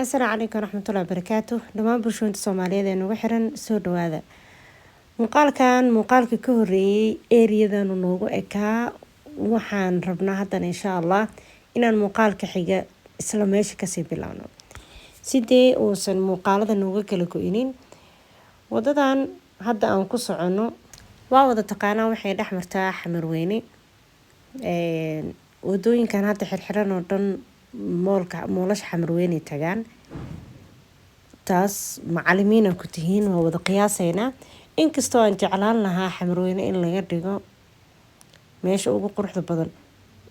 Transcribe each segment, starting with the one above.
Asalaamu calaykum waraxmatullahi wabarakaatu. Dhammaan bulshooyinta Soomaaliyeed ee nagu xiran, soo dhawaada. Muuqaalkan muuqaalka ka horeeyey eriyadanu noogu ekaa. Waxaan rabnaa haddana, insha Allah, inaan muuqaalka xiga isla meesha kasii bilaabno, sidee uusan muuqaalada nooga kala go-inin. Wadadan hadda aan ku socono waa wada taqaanaa, waxay dhex martaa Xamarweyne. Wadooyinkan hadda xirxiran oo dhan moolka moolasha Xamarweyne tagaan. Taas macalimiina ku tihiin, waa wada qiyaaseynaa. Inkastoo aan jeclaan lahaa Xamarweyne in laga dhigo meesha ugu quruxda badan.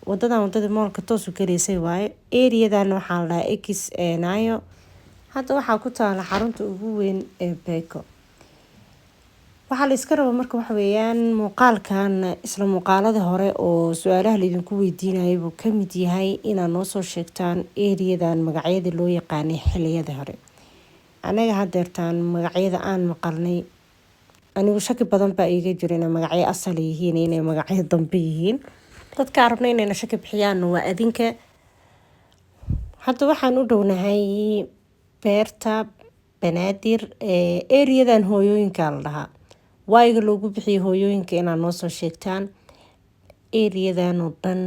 Wadadan wadadii moolka toos u galeysay waaye. Eriyadan waxaa la dhahaa Ex Naayo. Hadda waxaa ku taala xarunta ugu weyn ee Beko. Waxaa la iska raba marka waxa weeyaan, muuqaalkan isla muuqaaladii hore oo su-aalaha laidinku weydiinayay buu kamid yahay, inaad noo soo sheegtaan eriyadan magacyadii loo yaqaanay xiliyadii hore. Anaga hadeertaan magacyada aan maqalnay, anigu shaki badan baa iiga jiro inay magacyo asal yihiin, inay magacyo dambe yihiin. Dadka rabna inayna shaki bixiyaan waa adinka. Hadda waxaan u dhownahay beerta Banaadir. Eriyadan hooyooyinka la dhahaa. Waayiga loogu bixiyay hooyooyinka inaad noo soo sheegtaan. Eriyadan oo dhan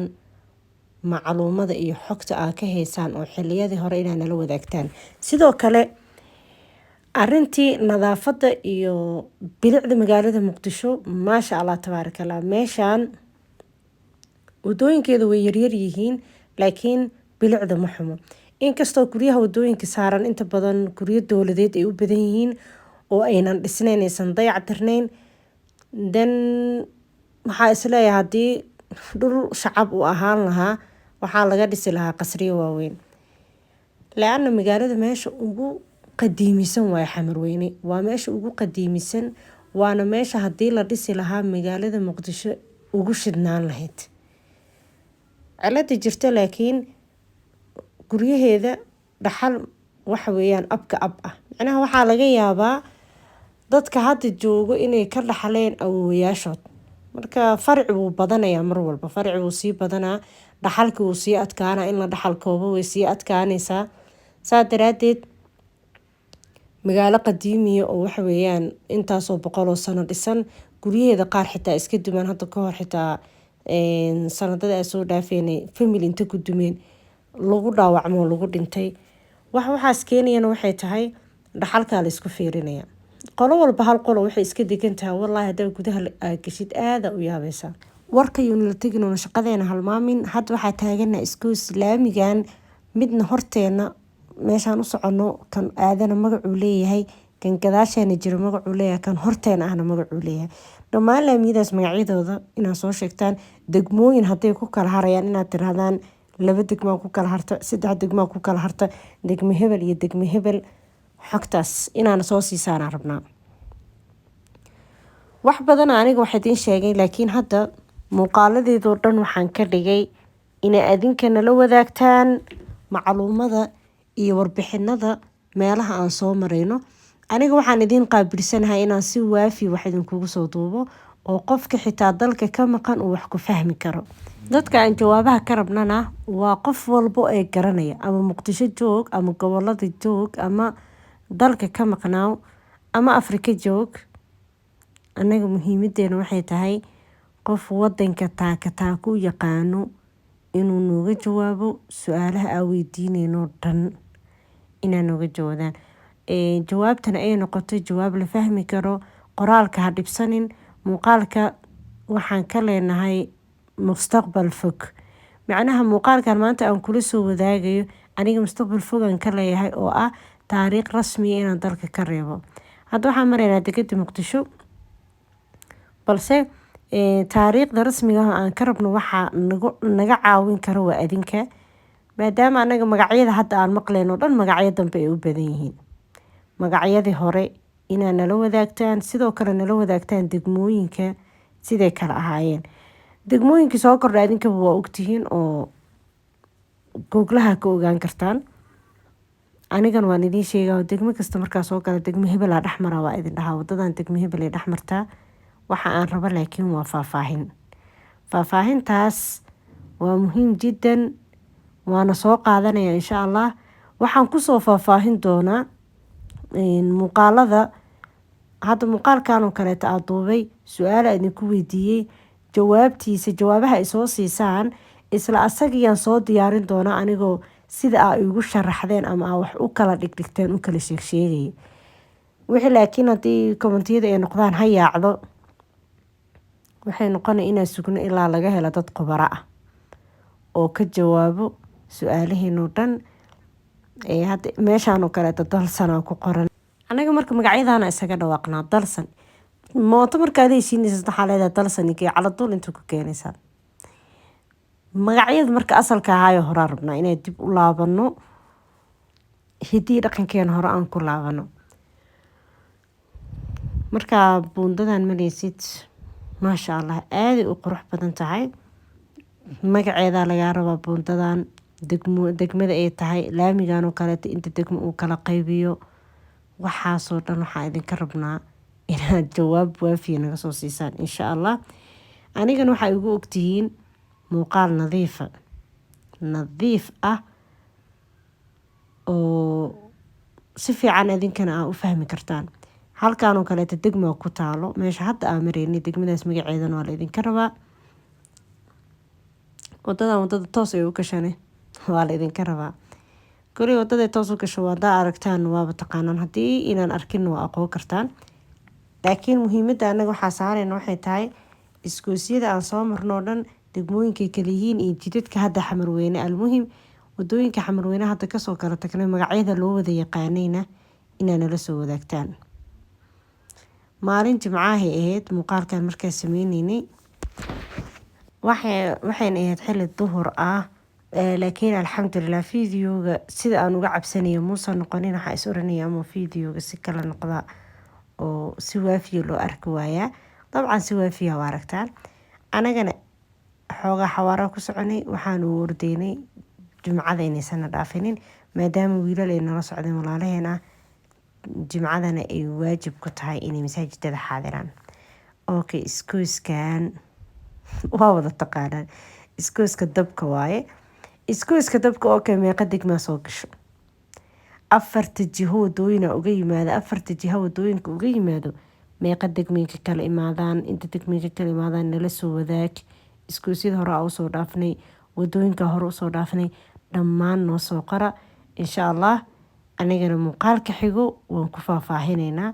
macluumada iyo xogta aad ka haysaan oo xiliyadii hore inaad nala wadaagtaan. Sidoo kale arintii nadaafada iyo bilicda magaalada Muqdisho, maasha Allah, tabaaraka Allah. Meeshaan wadooyinkeeda way yaryar yihiin, laakiin bilicda ma xumo, inkastoo guryaha wadooyinka saaran inta badan guryo dowladeed ay u badan yihiin oo aynan dhisnayn, aysan dayac tirnayn. Then waxaa isleeyahay, haddii dhul shacab uu ahaan lahaa, waxaa laga dhisi lahaa qasriyo waaweyn. Le-ana magaalada meesha ugu qadiimisan waaye Xamarweyne, waa meesha ugu qadiimisan, waana meesha haddii la dhisi lahaa magaalada Muqdisho ugu shidnaan lahayd. Cilada jirta laakiin, guryaheeda dhaxal waxa weeyaan abka ab ah. Macnaha waxaa laga yaabaa dadka hadda joogo inay ka dhaxleen awoowayaashood. Marka farici wuu badanayaa, mar walba farici wuu sii badanaa, dhaxalki wuu sii adkaanaa, in la dhaxal koobo way sii adkaanaysaa. Saa daraadeed magaalo qadiimiya oo waxa weeyaan intaasoo boqoloo sano dhisan, guryaheeda qaar xitaa iska dumaan. Hadda kahor xitaa sanadada ay soo dhaafeenay, family inta ku dumeen lagu dhaawacmo, lagu dhintay. Waxaas keenayana waxay tahay dhaxalkaa la isku fiirinaya. Qolo walba hal qolo waxay iska degan tahay. Wallaahi, haddaa gudaha aad gashid, aada u yaabaysaa. Warkayuuna la tegin, shaqadeena halmaamin. Hadda waxaa taagana isku islaamigan midna horteena. Meeshaan u socono, kan aadana magacuu leeyahay, kan gadaasheena jiro magacuu leeyahay, kan horteena ahna magacuu leeyahay. Dhammaan laamiyadaas magacyadooda inaad soo sheegtaan. Degmooyin hadday ku kala harayaan, inaad tirahdaan laba degmaa ku kala harta, saddex degmaa ku kala harta, degmo hebel iyo degmo hebel, xogtaas inaana soo siisaanaa rabnaa. Wax badan aniga waxa idiin sheegay, laakiin hadda muuqaaladeedoo dhan waxaan ka dhigay inay adinka nala wadaagtaan macluumada iyo warbixinada meelaha aan soo marayno. Aniga waxaan idiin qaabilsanahay inaan si waafi wax idinkugu soo duubo oo qofka xitaa dalka ka maqan uu wax ku fahmi karo. Dadka aan jawaabaha ka rabnana waa qof walbo ee garanaya, ama Muqdisho joog, ama gobolada joog, ama dalka ka maqnaaw, ama Afrika joog. Anaga muhiimadeena waxay tahay qof wadanka taaka taaka u yaqaano inuu nooga jawaabo su-aalaha aa weydiineyno dhan, inaa nooga jawaabaan, jawaabtana ay noqoto jawaab la fahmi karo. Qoraalka ha dhibsanin. Muuqaalka waxaan ka leenahay mustaqbal fog. Macnaha muuqaalkan maanta aan kula soo wadaagayo, aniga mustaqbal fog aan ka leeyahay oo ah taariikh rasmiya inaan dalka ka reebo. Hadda waxaan maraynaa dekeda Muqdisho, balse taariikhda rasmiga ah aan ka rabno waxaa naga caawin karo waa adinka, maadaama anaga magacyada hadda aan maqleen oo dhan magacyo dambe ay u badan yihiin. Magacyadii hore inaa nala wadaagtaan, sidoo kale nala wadaagtaan degmooyinka siday kala ahaayeen. Degmooyinkii soo kordha adinkaba waa ogtihiin oo googlaha ka ogaan kartaan. Anigan waan idiin sheegaa, degmo kasta markaa soo gala, degmo hebelaa dhexmara waa idin dhahaa, wadadan degmo hebel ay dhexmartaa. Waxa aan rabo laakiin waa faahfaahin. Faahfaahintaas waa muhiim jiddan, waana soo qaadanaya, insha Allah. Waxaan kusoo faahfaahin doonaa muuqaalada. Hadda muuqaalkan oo kaleeta aad duubay, su-aala idinku weydiiyey, jawaabtiisa, jawaabaha ay soo siisaan, isla asagiyaan soo diyaarin doonaa, anigoo sida aa igu sharaxdeen ama aa wax u kala dhigdhigteen u kala sheegsheegaya wixii. Laakiin haddii commentiyada ay noqdaan ha yaacdo, waxay noqonay inaan sugno ilaa laga helo dad khubaro ah oo ka jawaabo su-aalaheenoo dhan. Hadda meeshaan oo kaleeto Dalsanaa ku qoran. Anaga marka magacyadaana isaga dhawaaqnaa. Dalsan mooto markaad heshiinaysa, waxaa leedahay Dalsan inkay caladuul inta ku keenaysaa. Magacyada marka asalka ahaayo horaa rabnaa inay dib u laabano, hidii dhaqankeena hore aan ku laabano. Markaa buundadan mareysid, maasha Allah, aaday u qurux badan tahay. Magaceedaa lagaa rabaa buundadan, degmo degmada ay tahay, laamigan oo kaleeto inta degmo uu kala qaybiyo. Waxaasoo dhan waxaa idinka rabnaa inaad jawaab waafiya naga soo siisaan, insha Allah. Anigana waxaa igu ogtihiin muuqaal nadiifa, nadiif ah, oo si fiican idinkana aa u fahmi kartaan. Halkan oo kaleeto degmaa ku taalo meesha hadda aa mareynay. Degmadaas magaceedana waa la idinka rabaa. Wadadan, wadada toos ay u gashane, waa la idinka rabaa. Koley wadada toos u gasho hadaa aragtaan waaba taqaanaan, haddii inaan arkin waa aqoon kartaan. Laakiin muhiimada anaga waxaa saareyna waxay tahay isgoosyada aan soo marno oo dhan degmooyinkay kala yihiin iyo jidadka hadda Xamarweyne. Almuhim, wadooyinka Xamarweyne hadda kasoo kala tagnay, magacyada loo wada yaqaanayna inaa nala soo wadaagtaan. Maalin Jimcahay ahayd muuqaalkan markaa sameyneynay, waxayna ahayd xili duhur ah. Laakiin alxamdulilah, videoga sida aan uga cabsanayo muusan noqonin. Waxaa is oranaya ama videoga si kala noqda oo si waafiya loo arki waayaa. Dabcan si waafiya waa aragtaan. Anagana xoogaa xawaara ku soconay, waxaanu ordeynay Jumcada inaysana dhaafinin, maadaama wiilal ay nala socdeen walaalaheen ah, Jimcadana ay waajib ku tahay inay masaajidada xaadiraan. Okay, iskoyskan waa wada taqaanaan, iskooyska dabka waaye, iskooyska dabka. Okay, meeqa degmaa soo gasho? Afarta jiho wadooyina uga yimaado, afarta jiho wadooyinka uga yimaado, meeqa degmay ka kala imaadaan? Inta degmay ka kala imaadaan nala soo wadaag. Iskoosyada hore aa usoo dhaafnay, wadooyinka hore usoo dhaafnay, dhammaan noo soo qora, insha Allah. Anigana muuqaalka xigo waan ku faahfaahinaynaa.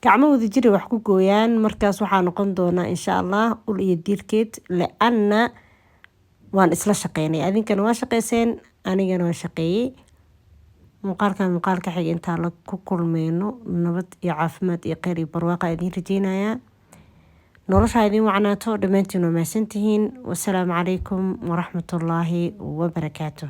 Gacmo wada jira wax ku gooyaan. Markaas waxaa noqon doonaa, insha Allah, ul iyo diirkeed, lianna waan isla shaqeynay. Adinkana waa shaqeyseen, anigana waa shaqeeyey. Muuqaalkan muuqaalka xiga intaa la ku kulmeyno, nabad iyo caafimaad iyo kheyr iyo barwaaqa idiin rajeynayaa. Nolosha idiin wacnaato. Dhammaantiin waa mahadsantihiin. Wasalaamu calaykum waraxmatullaahi wabarakaatu.